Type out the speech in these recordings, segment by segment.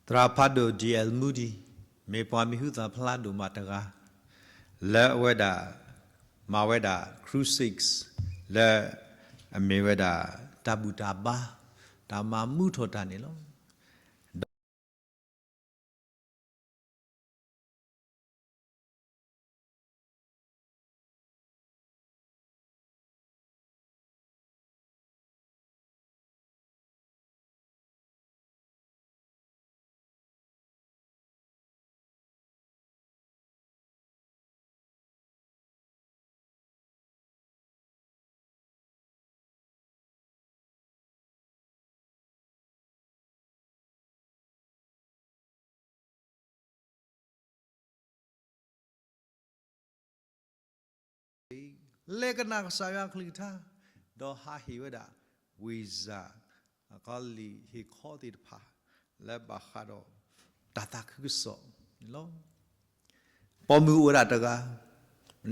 သရၣ်ဖးဒိၣ် D L Moody မ့ၢ်ပှၤမံၤဟူသၣ်ဖျါဒိၣ်မးတဂၤ လၢအဝဲဒၣ် မၤဝဲဒၣ် crusades လၢ အမ့ၢ်ဝဲဒၣ် တၢ်ဘူၣ်တၢ်ဘါ တၢ်မၤမူထီၣ်တၢ်န့ၣ်လီၤ. ဒီး လဲၤကနၣ်ကစၢ်ယွၤအကလုၢ်ကထါ ဒီးဟးဟ့ၣ်ဝဲဒၣ် ဝံၢ်စၢ် အခီလံာ်ဟ့ၣ်ခီသ့ၣ်တဖၣ် လၢဘၣ်ဃးဒီး တၢ်သးခုကစီၣ်န့ၣ်လီၤ. ပိာ်မုၣ်အိၣ်ဝဲဒၣ်တဂၤ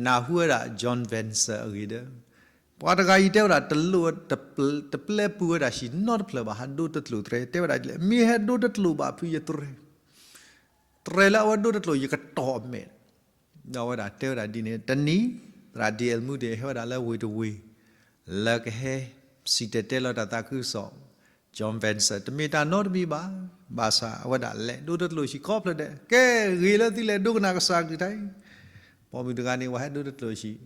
နၢ်ဟူဝဲဒၣ် John Vanzer အဂ့ၢ်ဒီး ပှၤတဂၤအံၤတဲဝဲဒၣ် တလိၣ် တပျဲပူၤဝဲဒၣ်ဟံၣ်နီတဖျၢၣ်ဘၣ် ဟးဒိတကျိာ်တြဲၤ တဲဝဲဒၣ်ဒ်လဲၣ် မ့ၢ်ဟဲဒိတကျိာ်ဘၣ်ဖုးယတြဲၤ တြဲၤလၢအဝဲဒိတကျိာ် ယကတီၢ်အမဲာ် ဒီးအဝဲဒၣ်တဲဝဲဒၣ်ဒ်န့ၣ် တနံၤ သရၣ် D L Moody ဟဲဝဲဒၣ်လၢဝ့ၢ်တဝ့ၢ် လၢကဟဲစံၣ်တဲၤတဲလီၤတၢ်သးခုကစီၣ် John Vanzer တမ့ၢ်တၢ်နီတမံၤဘၣ်. ဘၣ်ဆၣ်အဝဲဒၣ်လဲၤဒိတကျိာ်ဟံၣ်ကိးဖျၢၣ်ဒဲး ကဲဂ့ၤလၢသုလဲၤဒိကနၣ်ကစၢ်အကလုၢ်ကထါအံၤ ပိာ်မုၣ်တဂၤန့ၣ် ဝဲဟဲဒိတကျိာ်ဟံၣ် ဒီး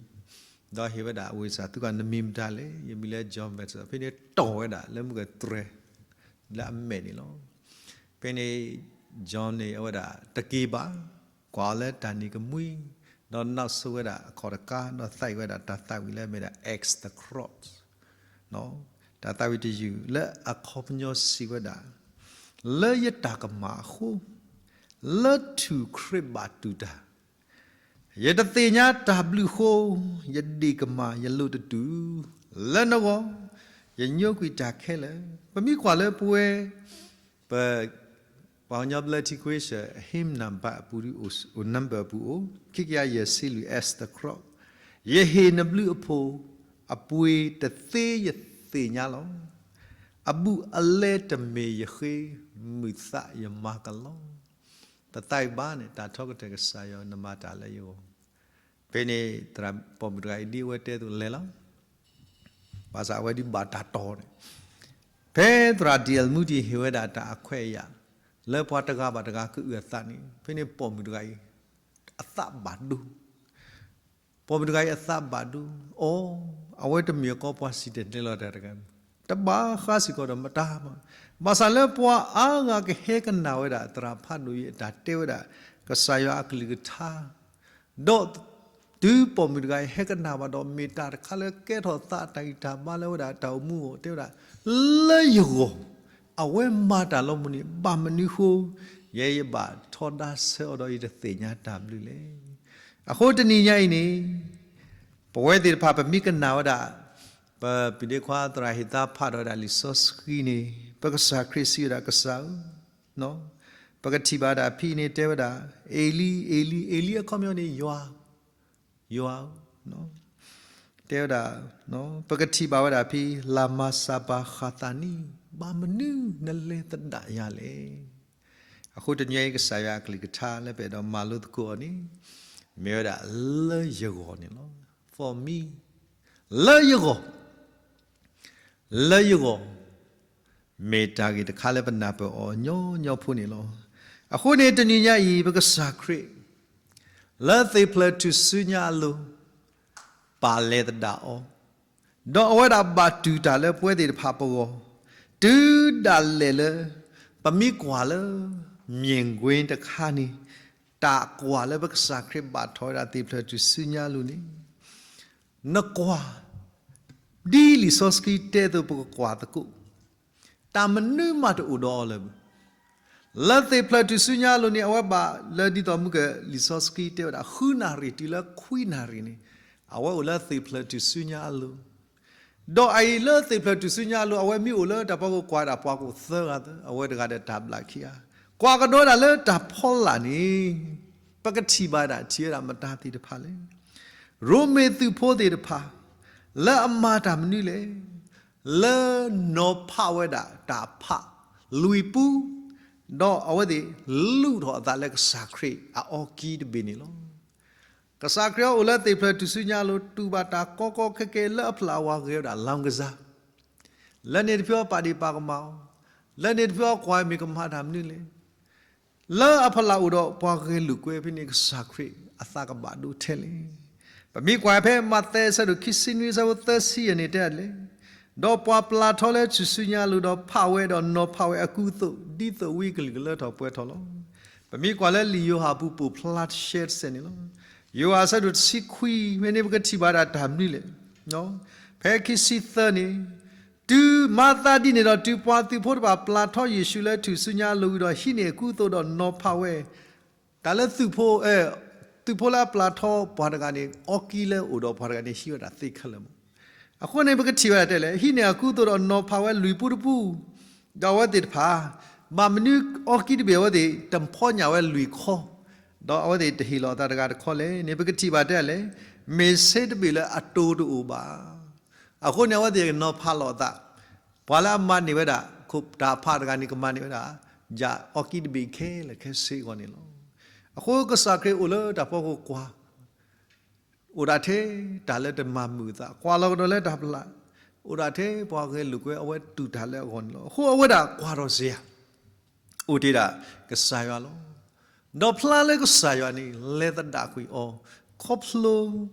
ဟ့ၣ်ဝဲဒၣ်ဝံၢ်စၢ် သုကနမံၤမတၤလဲၣ် ယမံၤလၢ John Vanzer ဖဲန့ၣ်တီၢ်ဝဲဒၣ်လၢမုၢ်ကတြဲၤ လၢအမဲာ်န့ၣ်လီၤ. ဖဲန့ၣ် John န့ၣ် အဝဲဒၣ်တက့ၤဘၣ် ကွၢ်အီၤလၢတၢ်နံၤကမှံ ဒီးနီၣ်ဆိဝဲဒၣ်အခီၣ်တကါ ဒီးသးဝံၣ်ဝဲဒၣ်တၢ်သးဝံၣ်လၢအမ့ၢ်ဒၣ် Ask the Cross တၢ်သးဝံၣ်တယုၢ်လၢအခီပညီစံးဝဲဒၣ် လၢယတၢ်ကမၣ်အဃိ လၢထူၣ်ခရံာ်ဘၣ်တူၢ်တၢ် ယတသ့ၣ်ညါတၢ်ဘျုးအဃိ ယဒ့ၣ်ကမၣ်ယလိာ်တတူၢ် လၢနဂီၢ် ယညိကွံာ်တၢ်ခဲလၢာ်. ပမ့ၢ်ကွၢ်လၢပဝဲ ပ ပှၤကညီဘျၢထံခွ့စၢၣ် hymn number အပူၤ အိၣ် number အပူၤအိၣ် ခံကယၤယဲၢ်ဆံလွံၢ် Ask the Cross ယဟ့ၣ်နဘျုးအဖိ အပှ့ၤတသ့ယသ့ၣ်ညါလီၤ. အဘူးအလဲတမ့ၢ်ယဃ့ မုာ်သးယမၤကလီ တသးအံၤဘၣ်န့ၣ် တၢ်ထီကတၢၢ်ကစၢ်ယွၤ နမၤတၢ်လၢယဂီၢ်. ဖဲန့ၣ် သရၣ်ပိာ်မုၣ်တဂၤအံၤ ဒ်အဝဲတဲအသိးလဲၤလီၤ. ဘၣ်ဆၣ်အဝဲဒ်ဘၣ်တၢ်တီၢ်န့ၣ် ဖဲသရၣ် D L Moody ဟ့ၣ်ဝဲဒၣ်တၢ်အခွဲးအယာ် လၢပှၤတဂၤဘၣ်တဂၤကအုၣ်အသးန့ၣ် ဖဲန့ၣ်ပိာ်မုၣ်တဂၤအံၤ အသးဘၣ်ဒိ ပိာ်မုၣ်တဂၤအံၤအသးဘၣ်ဒိ အိ အဝဲတမ့ၢ်အကီပှၤစံၣ်တဲၤတဲလီၤတၢ်တဂၤ တဘၣ်ဃးစ့ၢ်ကီးဒီးမတၤမး ဘၣ်ဆၣ်လၢပှၤအါဂၤကဟဲကနၣ်ဝဲဒၣ် သရၣ်ဖးဒိၣ်အံၤအတၢ်တဲဝဲဒၣ် ကစၢ်ယွၤအကလုၢ်ကထါ ဒီးတုၤပိာ်မုၣ်တဂၤအံၤဟဲကနၣ်ဘၣ်ဒီး မ့ၢ်တၢ်တခါလၢကဲထီၣ်သးအတၢ်ဂံၢ်တၢ်ဘါလၢဝဲဒၣ်တၢ်အိၣ်မူအဂီၢ် တဲဝဲဒၣ် လၢယဂီၢ် အဝဲမၤတၢ်လီၤမုၢ်န့ၣ် ဘၣ်မနုၤဃိ ယဲယဘၣ်ထီဒါဆၢအီၤဒီးယတသ့ၣ်ညါတၢ်ဘျုးလဲၣ်. အဃိတနံၤညါအံၤန့ၣ် ပဝဲသ့ၣ်တဖၣ်ပမ့ၢ်ကနၣ်ဝဲဒၣ် ပပဒ့ခွါသရၣ်ဟ့ၣ်သါဖးထီၣ်ဝဲဒၣ်လံာ်စီဆှံန့ၣ် ပကစၢ်ခရံာ်စံးဝဲဒၣ် ကစၢ်ဧၢ ပကထံၣ်ဘၣ်ဒၣ်ဖဲအံၤန့ၣ် တဲဝဲဒၣ် အ့လံ အ့လံ အ့လံအခီပညီန့ၣ် ယွၤ ယွၤဧၢ တဲဝဲဒၣ် ပကထံၣ်ဘၣ်ဝဲဒၣ်ဖဲ လၤမၤစၤဘၤဃးသးနံ ဘၣ်မနုၤနလဲၤသဒၣ်ယၤလဲၣ်. အဃိတနံၤအံၤ ကစၢ်ယွၤအကလုၢ်ကထါလၢပအဲၣ်ဒိးမၤလိသကိးအီၤန့ၣ် မ့ၢ်ဝဲဒၣ်လၢယဂီၢ်န့ၣ်လီၤ. For me လၢယဂီၢ် လၢယဂီၢ် မ့ၢ်တၢ်ဂ့ၢ်တခါလၢပနၢ်ပၢၢ်အီၤညီညီဖိန့ၣ်လီၤ. အဃိန့ၣ် တနံၤညါအံၤ ပကစၢ်ခရံာ် လၢသ့ၣ်ဖျၢၣ်ထူၣ်စုညါအလိၤ ပၢ်လဲၤသဒၣ်အီၤ, ဒီးအဝဲဒၣ်ဘၣ်တူၢ်တၢ်လၢပဝဲသ့ၣ်တဖၣ်ပဂီၢ်, တုၤဒၣ်လဲာ်လၢ ပမ့ၢ်ကွၢ်လၢ မြင်ကွင်း တခါန့ၣ်, တၢ်ကွၢ်လၢပကစၢ်ခရံာ်ဘၣ်ထီၣ်ဝဲဒၣ်သ့ၣ်ဖျၢၣ်ထူၣ်စုညါအလိၤန့ၣ်, နကွၢ် ဒ်လံာ်စီဆှံတဲအသိးပကကွၢ်သကိး, တၢ်မနုၤမးတအိၣ်ဒီးအီၤလၢၤဘၣ်. လၢသ့ၣ်ဖျၢၣ်ထူၣ်စုညါအလိၤန့ၣ် အဝဲဘၣ်လၢဒ်သိးမုၢ်ကလံာ်စီဆှံတဲဝဲဒၣ် ဃုနၣ်ရံၣ်တုၤလၢခွံနၣ်ရံၣ်န့ၣ်, အဝဲအိၣ်လၢသ့ၣ်ဖျၢၣ်ထူၣ်စုညါအလိၤ, ဒီးအအံၤလၢသ့ၣ်ဖျၢၣ်ထူၣ်စုညါအလိၤ အဝဲမ့ၢ်အိၣ်လၢတၢ်ဖီခိၣ်ကွၢ်ဒၣ်ပှၤကအိၣ်သၢဂၤသၢ, အဝဲတဂၤဒီးတၢ်ဘျးခံဂၤ, ကွၢ်ကဒီးဒၣ်လၢတၢ်ဖီလာ်န့ၣ်, ပကထံၣ်ဘၣ်ဒၣ်ထံၣ်ဝဲဒၣ်မတၤသ့ၣ်တဖၣ်လဲၣ်. ရိမ့ၤသုးဖိသ့ၣ်တဖၣ် လၢအမၤတၢ်မနုၤလဲၣ်. လၢနီၤဖးဝဲဒၣ်တၢ်ဖးလွံၢ်ပူ, ဒီးအဝဲသ့ၣ်လူၣ်ထီၣ်အသးလၢကစၢ်ခရံာ်အအီကံတဘ့ၣ်န့ၣ်လီၤ. ကစၢ်ခရံာ်အိၣ်လၢသ့ၣ်ဖျၢၣ်ထူၣ်စုညါအလိၤ တူၢ်ဘၣ်တၢ်ကီကီခဲခဲလၢအဖျါအဝၤ ဂဲၤဝဲဒၣ်လောင်းကစား, လၢန့ၣ်တဖုအီၤပာ်ဒ့ၣ်ပာ်ကမၣ်အီၤ, လၢန့ၣ်တဖုအီၤကွၢ်မ့ၢ်ကမၤတၢ်မနုၤလဲၣ်. လၢအဖီလာ်အိၣ်ဒီးပှၤဂဲၤလိာ်ကွဲဖဲန့ၣ် ကစၢ်ခရံာ်အသးကဘၣ်ဒိထဲလဲၣ်. ပမ့ၢ်ကွၢ်ဖဲမးသဲအဆၢဒိၣ်ခံဆံနွံ အဆၢဖိသၢဆံယဲၢ်န့ၣ်တဲဒ်လဲၣ်, ဒီးပှၤပျၢ်ထီလၢထူၣ်စုညါအလိၤ ဒီးဖးဝဲဒီးနီၤဖးဝဲအကူအသိး ဒ်သိးဝံအကလုၢ်ကလၢထီၣ်ပှဲၤထီၣ်လီၤ. ပမ့ၢ်ကွၢ်လၢလံာ်ယိၤဟၣ်အပူၤပိာ်ဖျါတရှဲတစဲးန့ၣ်လီၤ. ယိၤဟၣ်အဆၢဒိၣ်တဆံခွံ ဖဲန့ၣ်ပကထံၣ်ဘၣ်ဒၣ်တၢ်မနုၤလဲၣ်. ဖဲခံဆံသၢန့ၣ်, တုၤမၤသးဒ်န့ၣ်ဒီး တုၤပှၤသုးဖိတဖၣ်ပျၢ်ထီယ့ၣ်ၡူးလၢထူၣ်စုညါအလိၤဝံၤဒီး ဟံးန့ၢ်အကူအသိးဒီးနီၤဖးဝဲ, တၢ်လၢသုးဖိ, သုးဖိလၢအပျၢ်ထီပှၤတဂၤန့ၣ် အီကံလၢအအိၣ်ဒီးပှၤတဂၤန့ၣ် ဟံးဝဲဒၣ်သ့ခဲလၢာ်မး. အဃိန့ၣ် ပကထံၣ်ဝဲဒၣ်တဲလဲၣ်, ဟံးန့ၢ်အကူအသိးဒီးနီၤဖးဝဲလွံၢ်ပူတပူ, ဒီးအဝဲသ့ၣ်တဖၣ် ဘၣ်မနုၤအီကံတဘ့ၣ်အဝဲသ့ၣ်တဖီညၣ်ဝဲလွံၢ်ခီ, ဒီးအဝဲသ့ၣ်တဟ့ၣ်လီၤအသးတဂၤတခီလဲၣ်န့ၣ် ပကထံၣ်ဘၣ်တဲလဲၣ်, မ့ၢ်ဆ့တဘ့ၣ်လၢအတိၤတအိၣ်ဘၣ်. အဃိန့ၣ် အဝဲသ့ၣ်ကနီၤဖးလီၤအသး, ပှၤလၢအမၤန့ၢ်ဝဲဒၣ် ခိၣ်တၢ်ဖးတဂၤန့ၣ် ကမၤန့ၢ်ဝဲဒၣ် ယၤအီကံတဘ့ၣ်ခဲလၢာ်ခဲဆ့အဂီၢ်န့ၣ်လီၤ. အဃိကစၢ်ခရံာ်အိၣ်လၢတၢ်ဖီခိၣ်ကွၢ် အိၣ်ဒၣ်ထဲတၢ်လၢတမၤမုာ်အသး, ကွၢ်လီၤကဒီးလၢတၢ်ဖီလာ်, အိၣ်ဒၣ်ထဲပှၤဂဲၤလိာ်ကွဲအဝဲတူၢ်တၢ်လၢအဂီၢ်န့ၣ်လီၤ. အဃိအဝဲဒၣ်ကွၢ်ထီၣ်စ့ၢ်ဧါ, အိၣ်တ့ၢ်ဒၣ်ကစၢ်ယွၤလီၤ. ဒီးဖျါလၢကစၢ်ယွၤန့ၣ် လဲၤသဒၣ်ကွံာ်အီၤ, ခီဖျိ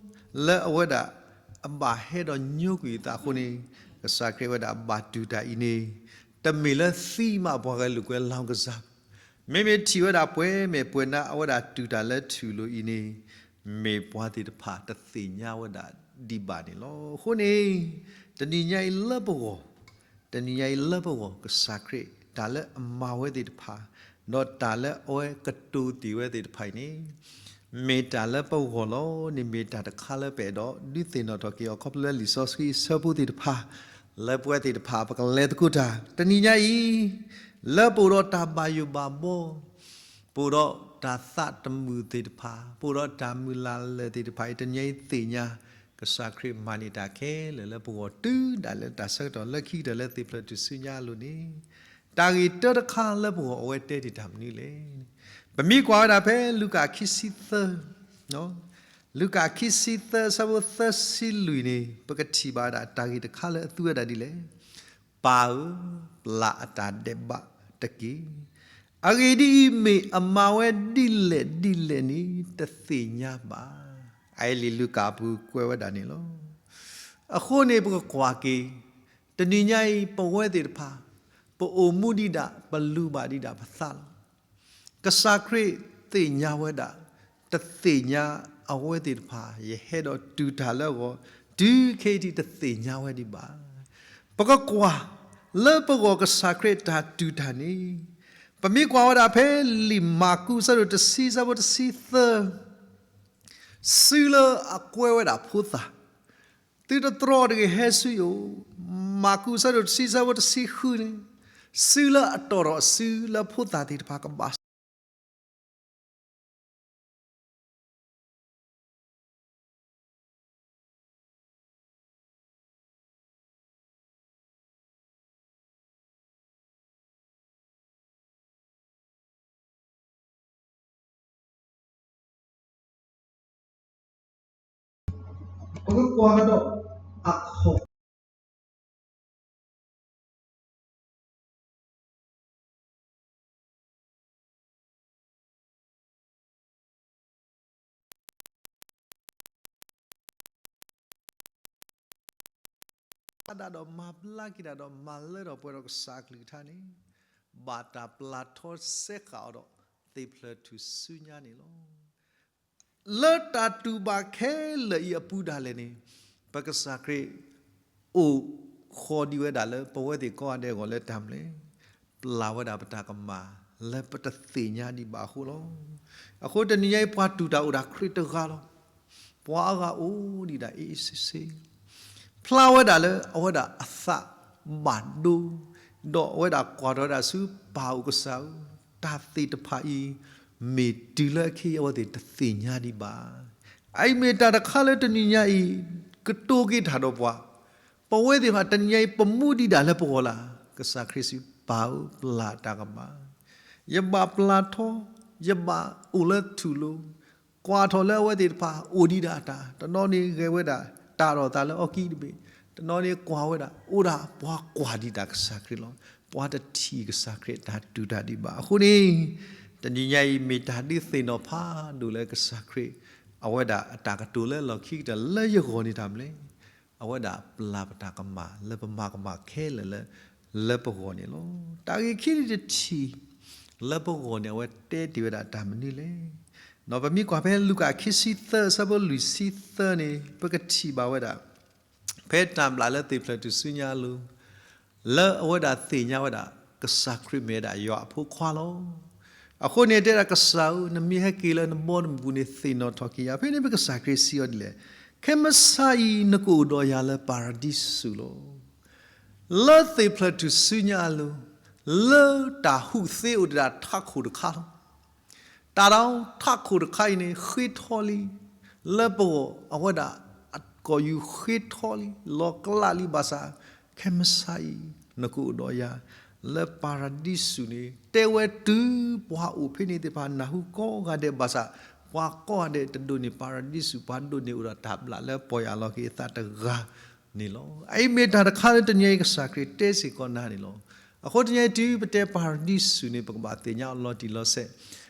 လၢအဝဲဒၣ် အဘၣ်ဟဲဒီးညိကွံာ်အသးအဃိန့ၣ်, ကစၢ်ခရံာ်ဝဲဒၣ်ဘၣ်တူၢ်တၢ်အံၤန့ၣ်, တမ့ၢ်လၢသံမးပှၤဂဲၤလိာ်ကွဲလောင်းကစား, မ့မ့ၢ်ထံၣ်ဝဲဒၣ်ပှဲၤမဲာ်ပှဲၤနါအဝဲဒၣ်တူၢ်တၢ်လၢထူၣ်လိၤအံၤန့ၣ်, မ့ၢ်ပှၤသ့ၣ်တဖၣ်တသ့ၣ်ညါဝဲဒၣ်ဒံးဘၣ်န့ၣ်လီၤ. အဃိန့ၣ်, တနံၤညါအံၤလၢပဂီၢ်, တနံၤညါအံၤလၢပဂီၢ် ကစၢ်ခရံာ် တၢ်လၢအမၤဝဲသ့ၣ်တဖၣ်, ဒီးတၢ်လၢအဝဲကတိၤတ့ၢ်ဝဲသ့ၣ်တဖၣ်အံၤန့ၣ်, မ့ၢ်တၢ်လၢပဂီၢ်လီၤန့ၣ် မ့ၢ်တၢ်တခါလၢပအဲၣ်ဒိးဒုးသ့ၣ်နီၣ်ထီၣ်က့ၤအီၤ ခီဖျိလၢလံာ်စီဆှံအဆၢဖိသ့ၣ်တဖၣ်, လၢပဝဲသ့ၣ်တဖၣ် ပကလဲၤသကိးတၢ် တနံၤညါအံၤ, လၢပအိၣ်ဒီးတၢ်ဘၣ်ယိၣ်ဘၣ်ဘီ ပအိၣ်ဒီးတၢ်သးတမုာ်သ့ၣ်တဖၣ်, ပအိၣ်ဒီးတၢ်မုၢ်လၢ်လၢာ်သ့ၣ်တဖၣ်အံၤ တနံၤညါအံၤသ့ၣ်ညါ, ကစၢ်ခရံာ်မၤန့ၢ်တၢ်ခဲလၢာ်လၢပဂီၢ် တုၤဒၣ်လဲာ်တၢ်ဆၢကတီၢ်လၢခံကတၢၢ်လၢသ့ၣ်ဖျၢၣ်ထူၣ်စုညါအလိၤန့ၣ်, တၢ်ဂ့ၢ်တၢတခါလၢပဂီၢ်အဝဲတဲတ့ၢ်တၢ်မနုၤလဲၣ်. ပမ့ၢ်ကွၢ်ဝဲဒၣ်ဖဲလူၤကၣ်ခံဆံသၢ လူၤကၣ်ခံဆံသၢ အဆၢဖိသၢဆံလွံၢ်န့ၣ် ပကထံၣ်ဘၣ်ဝဲဒၣ်တၢ်ဂ့ၢ်တခါလၢအသူဝဲဒၣ်ဒ်လဲၣ်, ပၢ်ဧၢ, ပျၢ်အတၢ်ဒဲးဘးတက့ၢ်. အဂ့ၢ်ဒ်အံၤ, မ့ၢ်အမၤဝဲဒ်လဲၣ်ဒ်လဲၣ်န့ၣ် တသ့ၣ်ညါဘၣ်. အအံၤလံာ်လူၤကၣ်အပူၤကွဲးဝဲဒၣ်န့ၣ်လီၤ. အဃိန့ၣ် ပကကွၢ်က့ၤ, တနံၤညါအံၤ ပဝဲသ့ၣ်တဖၣ် ပအိၣ်မူဒံးဒၣ် ပလူၤဘၣ်ဒံးဒၣ်ပသးလီၤ. ကစၢ်ခရံာ်သ့ၣ်ညါဝဲဒၣ်, တသ့ၣ်ညါအဝဲသ့ၣ်တဖၣ် ယဟဲဒီးတူၢ်တၢ်လၢအဂီၢ်, တုၤခဲအံၤတသ့ၣ်ညါဝဲဒံးဘၣ်. ပကကွၢ်လၢပဂီၢ်ကစၢ်ခရံာ်တၢ်တူၢ်တၢ်န့ၣ်, ပမ့ၢ်ကွၢ်ဝဲဒၣ်ဖဲလံာ်မၢ်ကူးအဆၢဒိၣ်တဆံ အဆၢဖိတဆံသၢ, စုလၢအကွဲဝဲဒၣ်ဖိသၣ်, သုတတြီတဂ့ၤ ဟဲဆူယအိၣ်, မၢ်ကူးအဆၢဒိၣ်တဆံ အဆၢဖိတဆံဃုန့ၣ်, စုလၢအတီၢ်ထီၣ်အစုလၢဖိသၣ်သ့ၣ်တဖၣ်ကဘၣ် ပကကွၢ်ကဒီးအခီၣ် ဒၣ်ဒီးမၤဘျါက့ၤဒၣ်ဒီးမၤလၢထီၣ်ပှဲၤဒီးကစၢ်အကလုၢ်ကထါန့ၣ်, ဘၣ်တၢ်ပျၢ်ထီစဲဃာ်အီၤဒီးသ့ၣ်ဖျၢၣ်ထူၣ်စုညါန့ၣ်လီၤ. လၢတၢ်တူၢ်ဘၣ်ခဲလၢာ်အံၤအပူၤဒၣ်လဲာ်န့ၣ်, ပကစၢ်ခရံာ်အိၣ်ဃီဒံးဝဲဒၣ်လၢပဝဲသ့ၣ်ကိးဂၤဒဲးအဂီၢ်လၢတၢ်မနုၤလဲၣ်, ပျၢ်ဝဲဒၣ်ပတၢ်ကမၣ်လၢပတသ့ၣ်ညါဒံးဘၣ်အဃိလီၤ. အဃိတနံၤညါအံၤပှၤတူၢ်တၢ်အိၣ်ဒၣ်ခရံာ်တဂၤလီၤ. ပှၤအါဂၤအိၣ်ဒံးဒၣ်အ့ၣ်အ့ၣ်ဆ့ဆ့ ဖျါဝဲဒၣ်လၢအဝဲဒၣ်အသးဘၣ်ဒိ, ဒီးအဝဲဒၣ်ကွၢ်ထီၣ်ဝဲဒၣ်ဆူပၢ်အိၣ်ကစၢ်ဧၢ, တၢ်သ့ၣ်တဖၣ်အံၤ မ့ၢ်တုၤလၢအခဲအံၤအဝဲသ့ၣ်တသ့ၣ်ညါဒံးဘၣ်. အအံၤမ့ၢ်တၢ်တခါလၢတနံၤညါအံၤ ကတိၤက့ၤတၢ်ဒီးပှၤ, ပဝဲသ့ၣ်တဖၣ်တနံၤညါအံၤ ပမူဒံးဒၣ်လၢပဂီၢ်လၢ်, ကစၢ်ခရံာ်စံး ပၢ်ဧၢ ပျၢ်တၢ်ကမၣ် ယဘၣ်ပျၢ်ထီ, ယဘၣ်အိၣ်လၢထူၣ်လိၤ, ကွၢ်ထီၣ်လၢအဝဲသ့ၣ်တဖၣ်အိၣ်ဒံးဒၣ်အတၢ်, တနီၤန့ၣ်ဂဲၤဝဲဒၣ်တၢ်ဒီးသးလၢအီကံတဘ့ၣ်, တနီၤန့ၣ်ကွၢ်ဝဲဒၣ် အိၣ်ဒၣ်ပှၤကွၢ်ဒံးတၢ်ကစၢ်ခရံာ်လီၤ. ပှၤတထံၣ်ကစၢ်ခရံာ်တၢ်တူၢ်တၢ်ဒံးဘၣ်. အဃိန့ၣ် တနံၤညါအံၤ မ့ၢ်တၢ်ဒုးသ့ၣ်နီၣ်ဖးဒိၣ်လၢကစၢ်ခရံာ် အဝဲဒၣ်အတၢ်ကတိၤလၢလီၢ်ခံကတၢၢ်လၢယဂီၢ်န့ၣ်တၢ်မနုၤလဲၣ်. အဝဲဒၣ်ပျၢ်ပတၢ်ကမၣ်လၢပမၤကမၣ်ခဲလၢာ်လၢ လၢပဂီၢ်န့ၣ်လီၤ. တၢ်ဂ့ၢ်ခံန့ၣ်တထံၣ် လၢပဂီၢ်န့ၣ် အဝဲတဲတ့ၢ်ဝဲဒၣ်တၢ်မနုၤလဲၣ်. ဒီးပမ့ၢ်ကွၢ်ဖဲလူၤကၣ်ခံဆံသၢ အဆၢဖိလွံၢ်ဆံသၢန့ၣ် ပကထံၣ်ဘၣ်ဝဲဒၣ် ဖဲတၢ်ဘျၣ်လၢသ့ၣ်ဖျၢၣ်ထူၣ်စုညါအလိၤ လၢအဝဲဒၣ်သ့ၣ်ညါဝဲဒၣ် ကစၢ်ခရံာ်မ့ၢ်ဝဲဒၣ်ယွၤအဖိခွါလီၤ. အဃိန့ၣ်တဲဒၣ်ကစၢ်ဧၢ, နမ့ၢ်ဟဲက့ၤလၢနဘီတမုၢ်ပူၤန့ၣ် သ့ၣ်နီၣ်ထီၣ်က့ၤယၤ. ဖဲန့ၣ်ပကစၢ်ခရံာ်စံးအီၤဒ်လဲၣ်, ခဲမုၢ်ဆါအံၤ နကအိၣ်ဒီးယၤလၢပၤရဒံစူၤလီၤ. လၢသ့ၣ်ဖျၢၣ်ထူၣ်စုညါအလိၤ, လၢတၢ်ဟူးသ့အိၣ်တ့ၢ်ဒၣ်ထးခိၣ်တခါလီၤ. တၢ်ဒီးထးခိၣ်တခါအံၤန့ၣ် ဃ့ထီလံ လၢပဂီၢ်, အဝဲဒၣ်အကိာ်ယူၤဃ့ထီလံ, လီၤကျးလံဘၣ်ဆၣ်, ခဲမုၢ်ဆါအံၤ နကအိၣ်ဒီးယၤ လၢပၤရဒံစူၤန့ၣ် တဲဝဲတုၤပှၤအိၣ်ဖဲန့ၣ်သ့ၣ်တဖၣ်နၢ်ဟူကိးဂၤဒဲးဘၣ်ဆၣ်, ပှၤကိးဂၤဒဲးတဒိးန့ၢ်ပၤရဒံစူၤ, ပှၤဒိးန့ၢ်အိၣ်ဒီးတၢ်ဘျၣ်လၢပီၢ်ယၢ်လီၤက့ၤအသးတဂၤန့ၣ်လီၤ. အအံၤမ့ၢ်တၢ်တခါလၢတနံၤအံၤကစၢ်ခရံာ်တဲစ့ၢ်ကီးနၤန့ၣ်လီၤ. အဃိတနံၤအံၤတုၤပတဲပၤရဒံစူၤန့ၣ် ပကဘၣ်သ့ၣ်ညါအီၤလီၤတံၢ်လီၤဆဲး.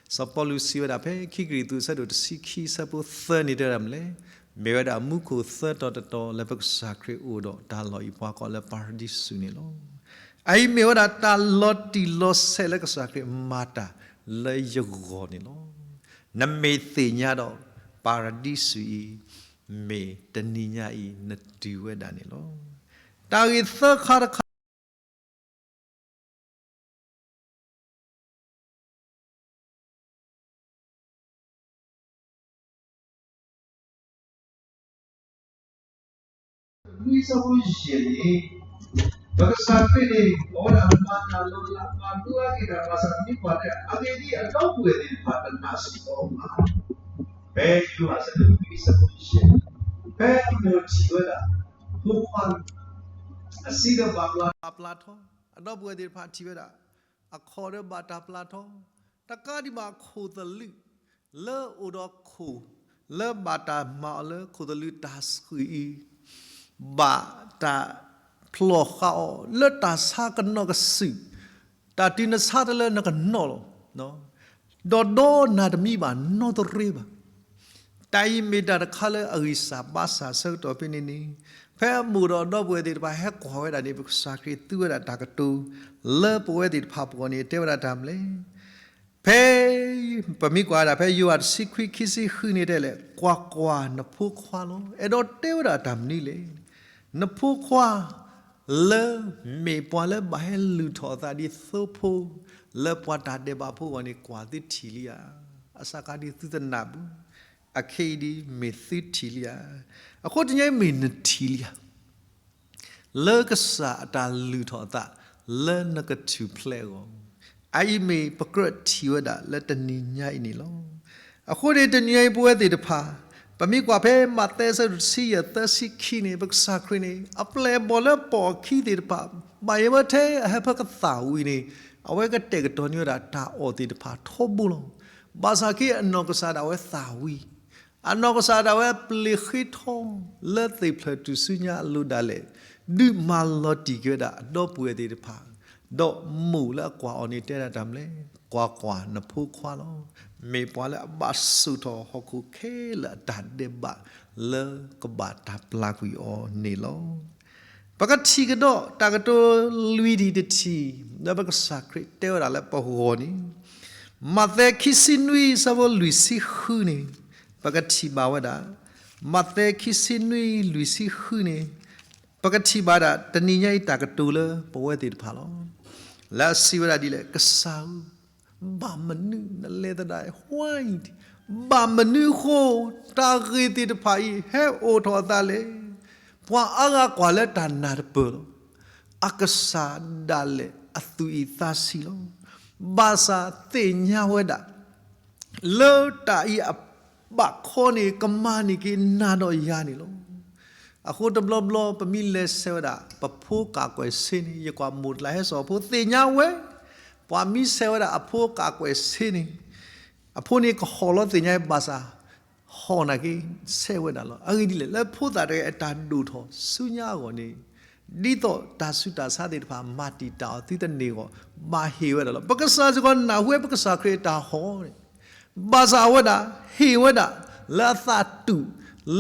စီၤပီလူးစံးဝဲဒၣ်ဖဲခံကရံၣ်သူးအဆၢဒိၣ်တဆံခံအဆၢဖိသၢန့ၣ်တဲဝဲဒၣ်မနုၤလဲၣ်, မ့ၢ်ဝဲဒၣ်မူခိၣ်သၢတီၤတတီၤလၢပကစၢ်ခရံာ်အိၣ်ဒီးတၢ်လီၢ်အံၤပှၤကိးလၢပၤရဒံစူၤန့ၣ်လီၤ. အအံၤမ့ၢ်ဝဲဒၣ်တၢ်လီၤတံၢ်လီၤဆဲးလၢကစၢ်ခရံာ်မၤတၢ်လၢယဂီၢ်န့ၣ်လီၤ. နမ့ၢ်သ့ၣ်ညါဒီး ပၤရဒံစူၤအံၤ မ့ၢ်တနံၤညါအံၤနတုၤဝဲဒၣ်န့ၣ်လီၤ. တၢ်ဂ့ၢ်သၢခါတခါ နွံဆၢဖိယဲၢ်န့ၣ်, ပကစၢ်ခရံာ်န့ၣ် အဝဲဒၣ်မၤတၢ်လီၤလး မၤဒိအါက့ၤတၢ်ဘၣ်ဆၣ် မ့ၢ်ကွၢ်တဲ အဂ့ၢ်ဒ်အံၤ အဒီပုၢ်ဝဲၢ်သ့ၣ်တဖၣ်တနာ်စ့ၢ်ကီးဘၣ်. ဖဲယိၤဟၣ်အဆၢဒိၣ်နွံအဆၢဖိယဲၢ်, ဖဲအမိၢ်ထံၣ်ဝဲဒၣ် ဖိခွါ အစံးဒီးဘၣ်ပျၢ်ထီ, အဒီပုၢ်ဝဲၢ်သ့ၣ်တဖၣ်ထံၣ်ဝဲဒၣ် အခီၣ်ဒီးဘၣ်တၢ်ပျၢ်ထီ, တကးဒံးဘၣ်ခိၣ်သလုး လၢအိၣ်ဒီးခိၣ် လၢဘၣ်တၢ်မၤအီၤလၢခိၣ်သလုးတၢ်ဆှုၣ်အံၤ ဘၣ်တၢ်ဖျီၣ်ဃာ်အီၤလၢတၢ်ဆါကနီၣ်ကစုာ်, တၢ်တုၤနဆါတၢ်လၢနကနီၣ်လီၤ. ဒီးဒီနၤတမံဘၣ် နီတရ့ဘၣ်. တၢ်အံၤမ့ၢ်တၢ်တခါလၢအဂံၢ်စၢ်ဘါစၢ်ဆၢကတီၢ်ဖဲန့ၣ်န့ၣ်, ဖဲအမိၢ်ဒီးအဒီပုၢ်ဝဲၢ်သ့ၣ်တဖၣ်ဟဲကွၢ်ဝဲဒၣ်န့ၣ် ပကစၢ်ခရံာ်သူဝဲဒၣ်တၢ်ကတိၤ လၢပဝဲသ့ၣ်တဖၣ်ပဂီၢ်န့ၣ် တဲဝဲဒၣ်တၢ်မနုၤလဲၣ်. ဖဲ ပမ့ၢ်ကွၢ်ဒၣ်ဖဲယိၤဟၣ်တဆံခွံခံဆံဃုန့ၣ်တဲလဲၣ်, ကွၢ်ကွၢ်, နဖိခွါလီၤ. အဲၣ်ဒိးတဲဝဲဒၣ်တၢ်မနုၤလဲၣ်. နဖိခွါ လၢမ့ၢ်ပှၤလၢဘၣ်ဟဲလုၢ်ထီၣ်အသးဒ်သိဖိ လၢပှၤတၢ်ဒဲးဘးဖိအဂီၢ်န့ၣ် ကွၢ်သုထံၣ်လံဧါ. အစးကါဒ်သုတနၢ်ပူၤ, အခဲအံၤဒ်မ့ၢ်သုထံၣ်လံဧါ. အဃိတနံၤအံၤမ့ၢ်နထံၣ်လံဧါ. လၢကစၢ်အတၢ်လုၢ်ထီၣ်အသး လၢနကထူၣ်ဖျဲးအဂီၢ်, အအံၤမ့ၢ်ပကြၢးထံၣ်ဝဲဒၣ်လၢတနံၤညါအံၤန့ၣ်လီၤ. အဃိန့ၣ်တနံၤအံၤပဝဲသ့ၣ်တဖၣ်, ပမ့ၢ်ကွၢ်ဖဲမးသဲအဆၢဒိၣ်တဆံယဲၢ်သၢဆံခံန့ၣ် ပကစၢ်ခရံာ်န့ၣ် အပျဲၢ်အဘီၣ်လၢပအီၣ်ခံသ့ၣ်တဖၣ် ဘၣ်ယဲၢ်ဝဲထဲအဟၢဖၢကသၣ်ဝံၤန့ၣ် အဝဲကတဲာ်ကတီၤန့ၢ်ဝဲဒၣ်တၢ်အီၣ်သ့ၣ်တဖၣ်ထီဘိလီၤ. ဘၣ်ဆၣ်က့အနီၢ်ကစၢ်ဒၣ်ဝဲသၣ်ဝံၤ အနီၢ်ကစၢ်ဒၣ်ဝဲပျ့ၤဃ့ထီ လၢသ့ၣ်ဖျၢၣ်ထူၣ်စုညါအလိၤဒၣ်လဲာ်, ဒုးမၤလီၤတံၢ်က့ၤဝဲဒၣ်အဒီပုၢ်ဝဲၢ်သ့ၣ်တဖၣ်, ဒီးမိၢ်လၢအကွၢ်အီၤန့ၣ်တဲဒၣ်တၢ်မနုၤလဲၣ်, ကွၢ်ကွၢ်, နဖိခွါလီၤ. မ့ၢ်ပှၤလၢအဘၣ်စိာ်ထီၣ်ဟီၣ်ခိၣ်ခဲလၢာ်အတၢ်ဒဲးဘးလၢကဘၣ်တၢ်ပျၢ်ကွံာ်အီၤန့ၣ်လီၤ. ပကထံၣ်ကဒီးတၢ်ကတိၤလွံၢ်ထံၣ်တထံၣ် လၢပကစၢ်ခရံာ်တဲဝဲဒၣ်လၢပဂီၢ်န့ၣ်, မးသဲခံဆံနွံ အဆၢဖိလွံၢ်ဆံဃုန့ၣ်, ပကထံၣ်ဘၣ်ဝဲဒၣ်, မးသဲခံဆံနွံ လွံၢ်ဆံဃုန့ၣ်, ပကထံၣ်ဘၣ်ဒၣ်တနံၤညါအံၤတၢ်ကတိၤလၢပဝဲသ့ၣ်တဖၣ်လီၤ. လၢအစံးဝဲဒၣ်ဒ်လဲၣ်, ကစၢ်ဧၢ, ဘၣ်မနုၤနလဲၤသဒၣ်ဝဲ, ဘၣ်မနုၤအဃိ တၢ်ဂ့ၢ်သ့ၣ်တဖၣ်အံၤ ဟဲအိၣ်ထီၣ်အသးလဲၣ်. ပှၤအါဂၤကွၢ်လၢတၢ်နၢ်တပၢၢ်လီၤ. အကစၢ်ဒၣ်လဲာ်အသူၣ်အံၣ်သးဆံးလီၤ. ဘၣ်ဆၣ်သ့ၣ်ညါဝဲဒၣ် လၢတၢ်အံၤအဘၣ်ခီန့ၣ် ကမၤန့ၢ်က့ၤနၤဒီးယၤန့ၣ်လီၤ. အဃိတဘျီဘျီ ပမ့ၢ်လဲၤဆဲးဝဲဒၣ် ပဖိကၣ်ကွဲၢ်ဆ့န့ၣ် ယကွၢ်မိၢ်တလးဟဲစိာ်ဖိသ့ၣ်ညါဝဲ, ပှၤမ့ၢ်ဆဲးဝဲဒၣ်အဖိကးကွဲးဆ့န့ၣ်, အဖိန့ၣ်ကဟီၣ်လီၤသ့ၣ်ညါအံၤဘၣ်ဆၣ်, ဟီၣ်နာ်က့ ဆဲးဝဲဒၣ်လီၤ. အဂ့ၢ်ဒ်လဲၣ်, လၢဖိသၣ်တဂၤအတၢ်ဒိၣ်ထီၣ်ဆူညါအဂီၢ်န့ၣ်, ဒ်သိးတၢ်ဆူးတၢ်ဆါသ့ၣ်တဖၣ် မၤတံာ်တာ်အီၤ သုတန့ၢ်အဂီၢ်, ဘၣ်ဟ့ၣ်ဝဲဒၣ်လီၤ. ပကစၢ်စ့ၢ်ကီးနၢ်ဟူဝဲပကစၢ်ခရံာ်အတၢ်ဟီၣ်န့ၣ်, ဘၣ်ဆၣ်အဝဲဒၣ်ဟ့ၣ်ဝဲဒၣ် လၢအသးတူာ်,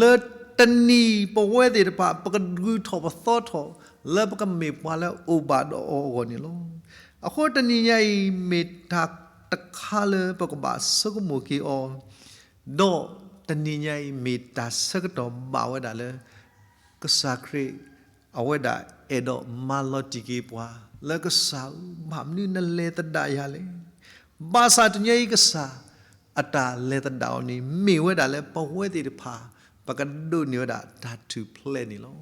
လၢတနံၤပဝဲသ့ၣ်တဖၣ် ပကဒုးထီၣ်ပသီထီၣ် လၢပကမ့ၢ်ပှၤလၢအအိၣ်ဘၣ်ဒီးအီၤအဂီၢ်န့ၣ်လီၤ. အဃိတနံၤညါအံၤ မ့ၢ်တၢ်တခါလၢပကဘၣ်ဆိကမိၣ်က့ၤအီၤ, ဒီးတနံၤညါအံၤ မ့ၢ်တၢ်ဆၢကတီၢ်ဘၣ်ဝဲဒၣ်လၢ ကစၢ်ခရံာ် အဝဲဒၣ်အဲၣ်ဒိးမၤလီၤတံၢ်က့ၤပှၤ လၢကစၢ်ဧၢ, ဘၣ်မနုၤနလဲၤသဒၣ်ယၤလဲၣ်. ဘၣ်ဆၣ်တနံၤညါအံၤ ကစၢ်အတၢ်လဲၤသဒၣ်အီၤန့ၣ် မ့ၢ်ဝဲဒၣ်လၢပဝဲသ့ၣ်တဖၣ် ပကဒိးန့ၢ်ဝဲဒၣ်တၢ်ထူၣ်ဖျဲးန့ၣ်လီၤ.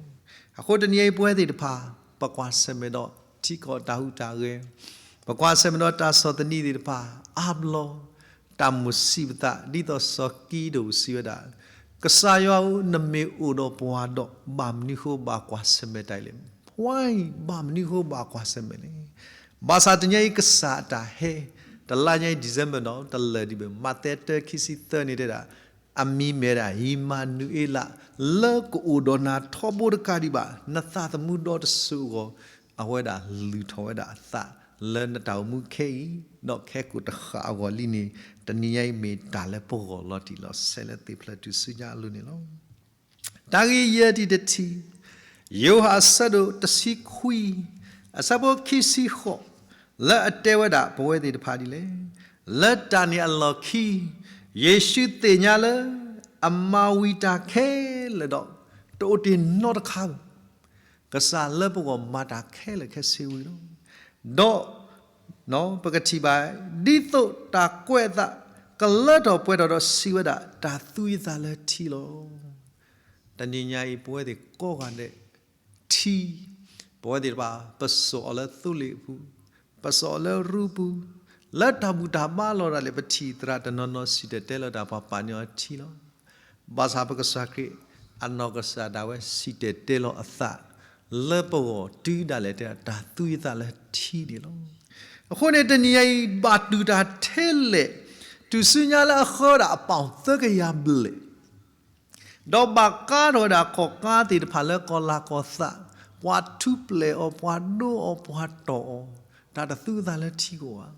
အဃိတနံၤညါအံၤ ပဝဲသ့ၣ်တဖၣ် ပကွၢ်ဆၢၣ်မဲာ်ဒီးထံကီၢ်တၢ်ဟူးတၢ်ဂဲၤ, ပကွၢ်ဆၢၣ်မဲာ်ဒီးတၢ်ဆီၣ်သနံးသ့ၣ်တဖၣ် အါဘျီ တၢ်မိၣ်ဆံးပသး ဒ်သိးစီၤကံဒိၣ်စံးဝဲဒၣ်, ကစၢ်ယွၤဧၢ, နမ့ၢ်အိၣ်ဒီးပှၤဒီး ဘၣ်မနုၤဃိဘၣ်ကွၢ်ဆၢၣ်မဲာ်တၢ်အံၤလဲၣ်. ပှၤအံၤ ဘၣ်မနုၤဃိဘၣ်ကွၢ်ဆၢၣ်မဲာ်လဲၣ်. ဘၣ်ဆၣ်တနံၤညါအံၤ ကစၢ်အတၢ်ဟဲ တလါညါအံၤ December ဒီး တလၢာ်ဒံးဘၣ် မးသဲတၢ ခံဆံသၢန့ၣ်တဲဒၣ်, အမံၤမ့ၢ်ဒၣ် အံၣ်မၤနူၤအ့လး, လၢကအိၣ်ဒီးနၤထီဘိတကးဒံးဘၣ်, နသးသမူဒီတစိၤအဂီၢ်, အဝဲဒၣ်လုၢ်ထီၣ်ဝဲဒၣ်အသး လၢနတၢ်အိၣ်မူခဲအံၤ ဒီးခဲကိာ်တဃၣ်အဂီၢ်လံန့ၣ်, တနံၤညါအံၤမ့ၢ်တၢ်လၢပဂီၢ်လီၤတံၢ်လီၤဆဲးလၢသ့ၣ်ဖျၢၣ်ထူၣ်စုညါအလိၤန့ၣ်လီၤ. တၢ်ဂ့ၢ်ယဲၢ်တံၢ်တထံၣ်, ယိၤဟၣ်အဆၢဒိၣ်တဆံခွံ, အဆၢဖိခံဆံဃိး, လၢအတဲဝဲဒၣ်ပဝဲသ့ၣ်တဖၣ်ဒ်လဲၣ်. လၢတၢ်န့ၣ်အလီၢ်ခံ, ယ့ၣ်ၡူးသ့ၣ်ညါလၢ အမၤဝံၤတၢ်ခဲလၢာ်ဒီး တအိၣ်တ့ၢ်နီတခါဘၣ်. ကစၢ်လၢပဂီၢ်မၤတၢ်ခဲလၢာ်ခဲဆ့ဝံၤလီၤ. ဒီး ပကထံၣ်ဘၣ်, ဒ်သိးတၢ်ကွဲးအသး ကလၢထီၣ်ပှဲၤထီၣ်ဒီးစံးဝဲဒၣ် တၢ်သူယသးလၢထံလီၤ. တနံၤညါအံၤ ပဝဲသ့ၣ်ကိးဂၤဒဲး ထံ, ပဝဲသ့ၣ်တဖၣ် ပစိာ်အီၤလၢသိလ့ၣ်အပူၤ, ပစိာ်အီၤလၢရူပူၤ, လၢတၢ်ဘူၣ်တၢ်ဘါလီၤဒၣ်လဲာ် ပထံၣ်သရၣ်တနီၤနီၤ စံၣ်တဲၤတဲလီၤတၢ်ပှၤပာ်န့ၢ်အီၤထံလီၤ. ဘၣ်ဆၣ်ပကစၢ်ခရံာ် အနီၢ်ကစၢ်ဒၣ်ဝဲ စံၣ်တဲၤတဲလီၤအသး လၢပဂီၢ်တုၤဒၣ်လဲာ်တဲ တၢ်သူယသးလၢထံန့ၣ်လီၤ. အဃိန့ၣ် တနံၤညါအံၤ ဘၣ်တူၢ်တၢ်ထဲလဲၣ်, ထူၣ်စုညါလၢအဃၢဝဲဒၣ်အပီၣ်သၢကယၤဘျဲၣ် ဒီးဘၣ်ကါထီၣ်ဝဲဒၣ်ခီၣ်ကါသ့ၣ်တဖၣ်လၢကီၢ်လၤကီၢ်သး, ပှၤထူပျဲၢ်အီၤ, ပှၤဒိအီၤ, ပှၤတီၢ်အီၤ, တၢ်တသူအသးလၢထံကီးဧါ.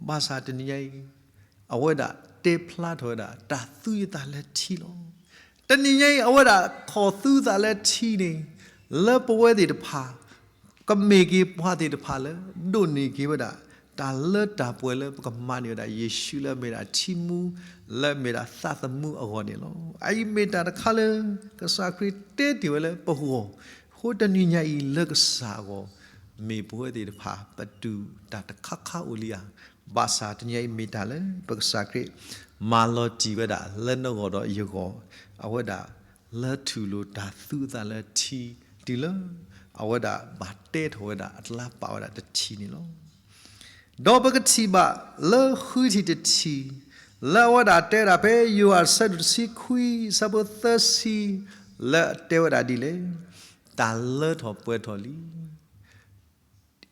ဘၣ်ဆၣ်တနံၤညါအံၤ အဝဲဒၣ်တဲဖျါထီၣ်ဝဲဒၣ် တၢ်သူယသးလၢထံလီၤ. တနံၤညါအံၤ အဝဲဒၣ်ခီၣ်သူသးလၢထံန့ၣ် လၢပဝဲသ့ၣ်တဖၣ် ကမ့ၢ်က့ၤပှၤသ့ၣ်တဖၣ်လၢ ဒိးန့ၢ်က့ၤဝဲဒၣ် တၢ်လၢတၢ်ပှဲၤလၢပကမၤန့ၢ်ဝဲဒၣ် ယ့ၣ်ၡူးလၢအမ့ၢ်ဒၣ်ထံမူ လၢအမ့ၢ်ဒၣ်သးသမူအဂီၢ်န့ၣ်လီၤ. အအံၤမ့ၢ်တၢ်တခါလၢ ကစၢ်ခရံာ်တဲတ့ၢ်ဝဲလၢပဂီၢ်, အဃိတနံၤညါအံၤလၢကစၢ်အဂီၢ် မ့ၢ်ပဝဲသ့ၣ်တဖၣ် ပတူၢ်တၢ်တခါခါအိၣ်လံဧါ. ဘၣ်ဆၣ်တနံၤညါအံၤမ့ၢ်တၢ်လၢ ပကစၢ်ခရံာ် မၤလီၤတံၢ်ဝဲဒၣ်လၢနဂီၢ်ဒီးယဂီၢ်, အဝဲဒၣ် လၢထူၣ်လိာ်တၢ်သူအသးလၢထံ တုၤလၢ အဝဲဒၣ်ဘၣ်တဲထီၣ်ဝဲဒၣ်အတလါပာ်ဝဲဒၣ်တထံၣ်န့ၣ်လီၤ. ဒီးပကထံၣ်ဘၣ်လၢဃုထံၣ်တထံၣ်, လၢအဝဲဒၣ်တဲဒၣ်ဖဲယိၤဟၣ်အဆၢဒိၣ်တဆံခွံ အဆၢဖိသၢဆံ, လၢအတဲဝဲဒၣ်ဒ်လဲၣ်, တၢ်လၢထီၣ်ပှဲၤထီၣ်လံ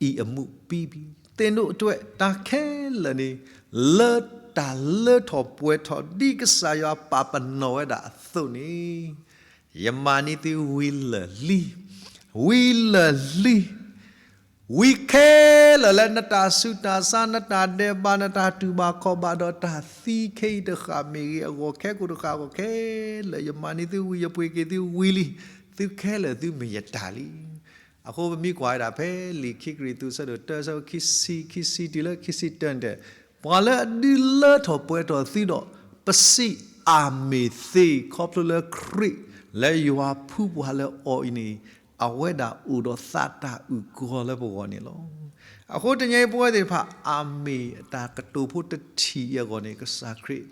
အံၤအမူးပံပံ, သ့ၣ်နီၣ်တဝဲ တၢ်ခဲလၢာ်န့ၣ် လၢတၢ်လၢထီၣ်ပှဲၤထီၣ် ဒ်ကစၢ်ယွၤပာ်ပနီၣ်ဝဲဒၣ်အသိးန့ၣ်, ယမၤန့ၢ်သုဝံၤလၢာ်လံ, ဝံၤလၢာ်လံ, ဝံၤခဲလၢာ်လၢနတၢ်ဆူးတၢ်ဆါ နတၢ်ဒဲးဘး နတၢ်တူၢ်ဘၣ်ခီၣ်ဘၣ်ဒီးတၢ်သံခဲအံၤတဃၣ်မ့ၢ်ဂ့ၤ အဂီၢ်ခဲကိာ်တဃၣ်အဂီၢ်ခဲလၢာ် ယမၤန့ၢ်သုဝံၤ ယပှ့ၤက့ၤသုဝံၤလံ, သုခဲလၢာ်သုမ့ၢ်ယတၢ်လံ. အဃိပမ့ၢ်ကွၢ်ဝဲဒၣ်ဖဲလံာ်ခံကရံၣ်သူး အဆၢဒိၣ်တၢ အဆၢဖိခံဆံ ခံဆံတုၤလၢခံဆံတၢန့ၣ်တဲ, ပှၤလၢအဒုးလၢထီၣ်ပှဲၤထီၣ်သုဒီး ပစံးအၤမ့ၣ်သ့ ခီဖျိလၢခရံာ်လၢယွၤဖှူပှၤလၢအီၤအံၤန့ၣ်, အဝဲဒၣ်အိၣ်ဒီးသးတၢ်အုၣ်ကီၤလၢပဂီၢ်န့ၣ်လီၤ. အဃိတနံၤအံၤပဝဲသ့ၣ်တဖၣ် အၤမ့ၣ်အတၢ်ကတိၤဖိတထံၣ်အံၤအဂီၢ်န့ၣ် ကစၢ်ခရံာ်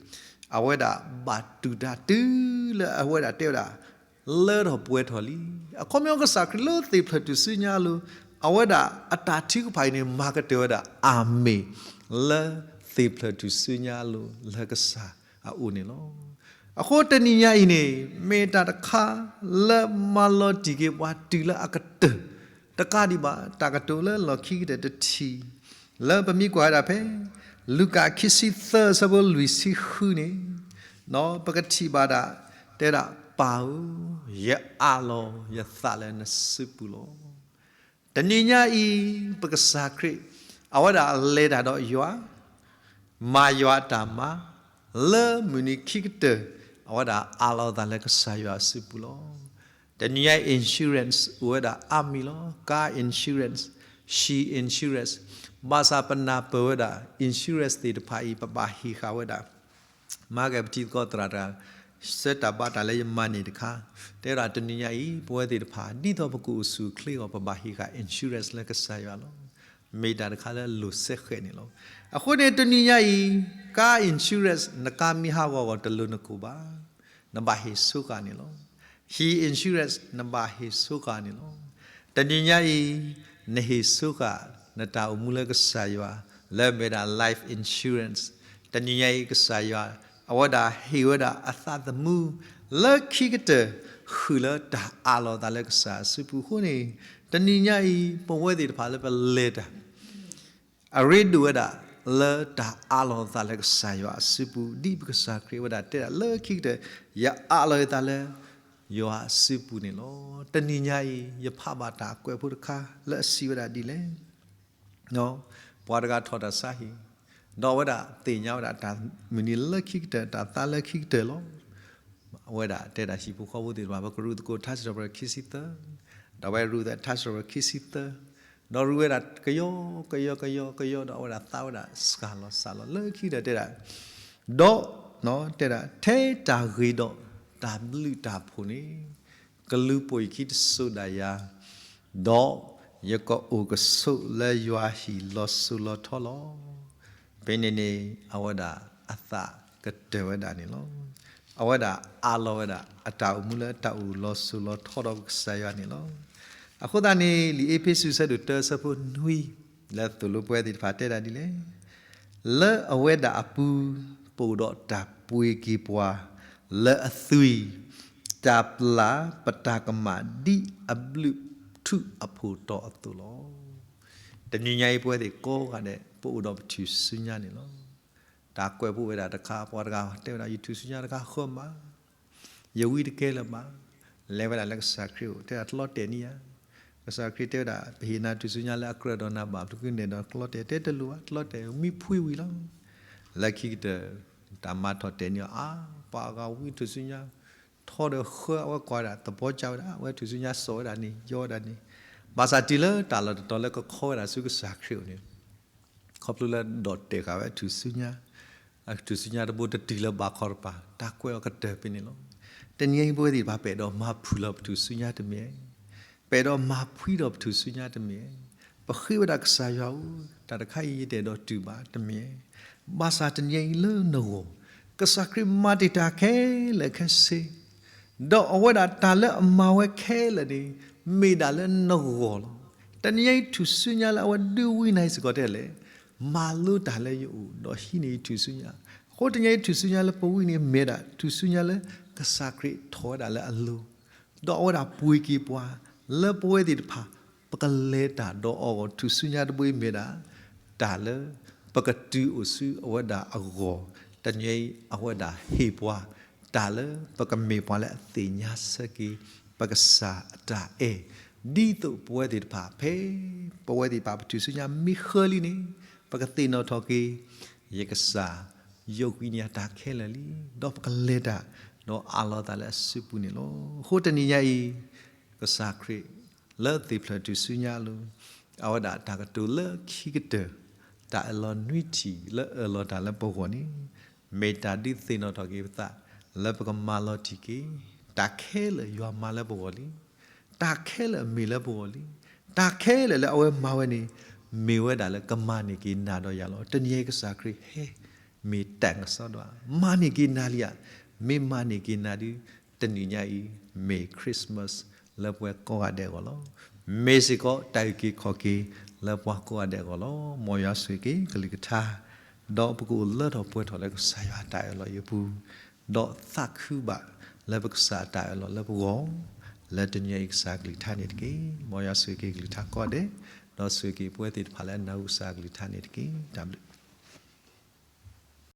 အဝဲဒၣ်ဘၣ်တူၢ်တၢ်တုၤလၢအဝဲဒၣ်တဲဝဲဒၣ် လၢထီၣ်ပှဲၤထီၣ်လံ. အခီပညီကစၢ်ခရံာ်လၢသ့ၣ်ဖျၢၣ်ထူၣ်စုညါအလိၤ, အဝဲဒၣ်အတၢ်ထုကဖၣ်အံၤန့ၣ် မၤကတၢၢ်ဝဲဒၣ်အၤမ့ၣ် လၢသ့ၣ်ဖျၢၣ်ထူၣ်စုညါအလိၤ လၢကစၢ်အအိၣ်န့ၣ်လီၤ. အဃိတနံၤညါအံၤန့ၣ် မ့ၢ်တၢ်တခါလၢမၤလီၤတံၢ်က့ၤပှၤတုၤလၢအကတၢၢ်တကးဒံးဘၣ်, တၢ်ကတိၤလၢလီၢ်ခံကတၢၢ်တထံၣ် လၢပမ့ၢ်ကွၢ်ဝဲဒၣ်ဖဲ လူၤကၣ်ခံဆံသၢ အဆၢဖိလွံၢ်ဆံဃုန့ၣ်, ပကထံၣ်ဘၣ်ဒၣ် တဲဒၣ် ပၢ်ဧၢ, ယအးလီၤယသးလၢနစုပူၤလီၤ. တနံၤညါအံၤ ပကစၢ်ခရံာ် အဝဲဒၣ်လဲၤတၢ်ဒီးယွၤ, မၤယွၤအတၢ်မၤ, လၢမုၢ်နံၤခံကတၢၢ် အဝဲဒၣ်အးလီၤအသးလၢကစၢ်ယွၤအစုပူၤလီၤ. တနံၤညါအံၤ insurance အိၣ်ဝဲဒၣ်အါမံၤလီၤ. car insurance, ဆံ insurance, ဘၣ်ဆၣ်ပနၢ်ပၢၢ်ဝဲဒၣ် insurance သ့ၣ်တဖၣ်အံၤ ပဘၣ်ဟ့ၣ်ဃာ်ဝဲဒၣ် မၤကဲပထံသကိးသရၣ်တဂၤ ဆၢတၢ်ဘါတၢ်လၢယမၤန့ၢ်တခါ, တဲဝဲဒၣ်တနံၤညါအံၤ ပဝဲသ့ၣ်တဖၣ် ဒ်သိးပကအိၣ်ဆူၣ်အိၣ်ချ့အဂီၢ် ပဘၣ်ဟ့ၣ်ဃာ် insurance လၢကစၢ်ယွၤလီၤ. မ့ၢ်တၢ်တခါလၢအလိၣ်စဲဃဲးန့ၣ်လီၤ. အဃိန့ၣ် တနံၤညါအံၤ car insurance နကါမ့ၢ်ဟးဂီၤအဂီၢ် တလိၣ်နကိၢ်ဘၣ်, နဘၣ်ဟ့ၣ်ဆိဃာ်န့ၣ်လီၤ. ဟံၣ် insurance နဘၣ်ဟ့ၣ်ဆိဃာ်န့ၣ်လီၤ. တနံၤညါအံၤ နဟ့ၣ်ဆိဃာ် နတၢ်အိၣ်မူလၢကစၢ်ယွၤ လၢမ့ၢ်ဒၣ် life insurance, တနံၤညါအံၤ ကစၢ်ယွၤ အဝဲဒၣ်ဟ့ၣ်ဝဲဒၣ်အသးသမူ လၢခံကတၢၢ် ဃုာ်လၢတၢ်အးလီၤသးလၢကစၢ်အစုပူၤအဃိန့ၣ်, တနံၤညါအံၤ ပဝဲသ့ၣ်တဖၣ်လၢပလဲၤတၢ် အရ့ဒိၣ်ဝဲဒၣ် လၢတၢ်အးလီၤသးလၢကစၢ်ယွၤအစုပူၤ ဒ်ပကစၢ်ခရံာ်ဝဲဒၣ်တဲဒၣ်လၢခံကတၢၢ် ယအးလီၤယသးလၢ ယွၤအစုပူၤန့ၣ်လီၤ. တနံၤညါအံၤ ယဖးဘၣ်တၢ်ကွဲးဖိတခါလၢအစံးဝဲဒၣ်ဒ်လဲၣ် ပှၤတဂၤထီၣ်တၢ်ဆါဟံၣ်, ဒီးအဝဲဒၣ်သ့ၣ်ညါဝဲဒၣ်တၢ်မုၢ်နံၤလၢခံကတၢၢ် တၢ်သါလၢခံကတၢၢ်လီၤ. အဝဲဒၣ်တဲဒၣ်ဟံၣ်ဖိဃီဖိသ့ၣ်တဖၣ် ပကရူၢ်သကိးထါစံးထီၣ်ပတြၢၤခံဆံသၢ, ဒီးအဝဲရူၢ်သးထါစံးထီၣ်ပတြၢၤခံဆံသၢ, ဒီးရူၢ်ဝဲဒၣ်ကယီကယီကယီကယီ ဒီးအဝဲဒၣ်သါဝဲဒၣ်စှၤလီၤစှၤလီၤလၢခံကတၢၢ်တဲဒၣ်, ဒီး တဲဒၣ် ထဲတၢ်ဂ့ၤဒီးတၢ်ဘျုးတၢ်ဖှိၣ်န့ၣ် ကလူၤပိာ်ယခံတစိၤဒၣ်ယၤ, ဒီးယကအိၣ်ကဆိးလၢယွၤဟံၣ်လီၤစိၤလီၤထီလီၤ. ဖဲန့ၣ်န့ၣ် အဝဲဒၣ်အသးကတၢၢ်ဝဲဒၣ်န့ၣ်လီၤ. အဝဲဒၣ်အးလီၤဝဲဒၣ် အတၢ်အိၣ်မူလၢတၢ်အိၣ်လီၤစိၤလီၤထီဒီးကစၢ်ယွၤန့ၣ်လီၤ. အဃိသတးန့ၣ် လံာ်အ့းဖ့းစူး အဆၢဒိၣ်တၢ အဆၢဖိနွံ လၢသိၣ်လိပဝဲသ့ၣ်တဖၣ်တဲဒၣ်ဒ်လဲၣ်, လၢအဝဲဒၣ်အပူၤ ပအိၣ်ဒီးတၢ်ပှ့ၤက့ၤပှၤ လၢအသွံၣ်, တၢ်ပျၢ်ပတၢ်ကမၣ်ဒ်အဘျုးထူးအဖှိၣ်တီၤအသိးလီၤ. တနံၤညါအံၤ ပဝဲသ့ၣ်ကိးဂၤဒဲး ပအိၣ်ဒီးပထူၣ်စုညါန့ၣ်လီၤ. တၢ်ကွဲးဖိဝဲဒၣ်တခါ ပှၤတဂၤတဲဝဲဒၣ် ယထူၣ်စုညါတခါဃၢမး, ယဝံတကဲလၢၤဘၣ်, လဲၤဝဲဒၣ်လၢကစၢ်ခရံာ်အအိၣ် တဲဒၣ်တလီၤတဲာ်န့ၣ်ဧါ. ကစၢ်ခရံာ်တဲဝဲဒၣ် ပဟ့ၣ်နၤထူၣ်စုညါလၢအကြၢးဒီးနၤဘၣ် ပကနဲၣ်ဒီးတလီၤတဲာ် တဲတလိၣ်ဘၣ် တလီၤတဲာ် မံဖှံဝံၤလီၤ. လၢခံကတၢၢ် တၢ်မၤထီၣ်တဲာ်န့ၢ်အီၤ အါ ပှၤအဂၤဝံထူၣ်စုညါ ထီဒီးဃၢအဝဲကွၢ်ဒၣ် သပီၤကၢ်ဝဲဒၣ် အဝဲထူၣ်စုညါစိာ်ဝဲဒၣ်န့ၣ် ယီဝဲဒၣ်န့ၣ်, ဘၣ်ဆၣ်တုၤလၢတၢ်လီၢ်တတီၤလၢကခီဝဲဒၣ်ဆူကစၢ်ခရံာ်အအိၣ်န့ၣ် ခီဖျိလၢဒီးတဲာ်ဃာ်ဝဲအထူၣ်စုညါ, အထူၣ်စုညါတဘိတတုၤလၢၤဘၣ်ခီတပၤ တၢ်ကွဲးအီၤကတၢၢ်ဖဲန့ၣ်လီၤ. တနံၤအံၤပဝဲသ့ၣ်တဖၣ် ပအဲၣ်ဒိးမၤဖုၣ်လီၤပထူၣ်စုညါတမ့ၢ်, ပအဲၣ်ဒိးမၤဖှံဒီးပထူၣ်စုညါတမ့ၢ်, ပဃ့ဝဲဒၣ်ကစၢ်ယွၤဧၢ တၢ်တခါအံၤယတအဲၣ်ဒိးတုၤဘၣ်တမ့ၢ်, ဘၣ်ဆၣ်တနံၤအံၤလၢနဂီၢ် ကစၢ်ခရံာ်မၤတ့ၢ်တၢ်ခဲလၢာ်ခဲဆ့ ဒီးအဝဲဒၣ်တၢ်လၢအမၤဝဲခဲလၢာ်န့ၣ် မ့ၢ်ဒၣ်လၢနဂီၢ်လီၤ. တနံၤအံၤ ထူၣ်စုညါလၢအဝဲဒုးဝံနၤအံၤစ့ၢ်ကီးတဲလဲၣ်, မၤလိတၢ်လၢယအိၣ် ဒီးဟံးန့ၢ်ယထူၣ်စုညါ, အဃိတနံၤအံၤထူၣ်စုညါလၢပဝံန့ၣ် မ့ၢ်ဒၣ်ထူၣ်စုညါလၢကစၢ်ခရံာ်ထီၣ်ဝဲဒၣ်လၢအလိၤ, ဒီးအဝဲဒၣ်ပှ့ၤက့ၤပှၤ လၢပဝဲသ့ၣ်တဖၣ် ပကလဲၤတၢ်ဒီးအီၤအဂီၢ် ထူၣ်စုညါတဘိအံၤမ့ၢ်ဒၣ် တၢ်လၢပကတုၤအိၣ်ဆူအဝဲဒၣ်အဂီၢ်, တနံၤအံၤအဝဲဒၣ်ဟ့ၣ်ပှၤ တၢ်လၢပကမ့ၢ်ပှၤလၢအသ့ၣ်ညါဆၢက့ၤ ပကစၢ်အတၢ်အဲၣ်, ဒ်သိးပဝဲသ့ၣ်တဖၣ်ဖဲ ပဝဲသ့ၣ်တဖၣ်ပထူၣ်စုညါမ့ၢ်ဃၢလံန့ၣ် ပကသ့ၣ်နီၣ်ထီၣ်က့ၤ ယကစၢ် ယိးကွံာ်န့ၢ်ယၤတၢ်ခဲလၢာ်လံ, ဒီးပကလဲၤတၢ် ဒီးအးလီၤသးလၢအစုပူၤန့ၣ်လီၤ. အဃိတနံၤညါအံၤ ကစၢ်ခရံာ် လၢသ့ၣ်ဖျၢၣ်ထူၣ်စုညါအလိၤ, အဝဲဒၣ်တၢ်ကတိၤလၢခံကတၢၢ် တၢ်အၢၣ်လီၤနွံထံၣ်လၢအၢၣ်လီၤတၢ်လၢပဂီၢ်န့ၣ် မ့ၢ်တၢ်ဒုးသ့ၣ်နီၣ်ထီၣ်က့ၤပသး လၢပကမၤလီၤတံၢ်က့ၤ တၢ်ခဲလၢာ်ယွၤမၤလၢပဂီၢ်လံ, တၢ်ခဲလၢာ်မ့ၢ်လၢပဂီၢ်လံ, တၢ်ခဲလၢာ်လၢအဝဲမၤဝဲန့ၣ် မ့ၢ်ဝဲဒၣ်လၢကမၤန့ၢ်က့ၤနၤဒီးယၤလီၤ. တနံၤအံၤကစၢ်ခရံာ်ဟဲ မ့ၢ်တၢ်ကစီဒီး မၤန့ၢ်က့ၤနၤလံဧါ, မ့ၢ်မၤန့ၢ်က့ၤနၤဒုး တနံၤညါအံၤ မ့ၢ် Christmas လၢပှၤကိးဂၤဒဲးအဂီၢ်လီၤ. မ့ၢ်စ့ၢ်ကီးတၢ်အုၣ်က့ၤခီၣ်က့ၤလၢပှၤကိးဂၤဒဲးအဂီၢ်လီၤ. မ်ယွၤဆိၣ်ဂ့ၤက့ၤကလုၢ်ကထါ, ဒီးပကအိၣ်လၢထီၣ်ပှဲၤထီၣ်လၢကစၢ်ယွၤတၢ်အၢၣ်လီၤအံၤအပူၤ, ဒီးသးခုဘၣ်လၢပကစၢ်အတၢ်အၢၣ်လီၤလၢပဂီၢ်, လၢတနံၤအံၤကစၢ်ကလုၢ်ကထါန့ၣ်တက့ၢ်. မ်ယွၤဆိၣ်ဂ့ၤက့ၤကလုၢ်ကထါကိးဂၤဒဲး, ဒီးဆိၣ်ဂ့ၤက့ၤပဝဲသ့ၣ်တဖၣ်လၢအနၢ်ဟူကစၢ်အကလုၢ်ကထါန့ၣ်တက့ၢ်. တၢ်ဘျုး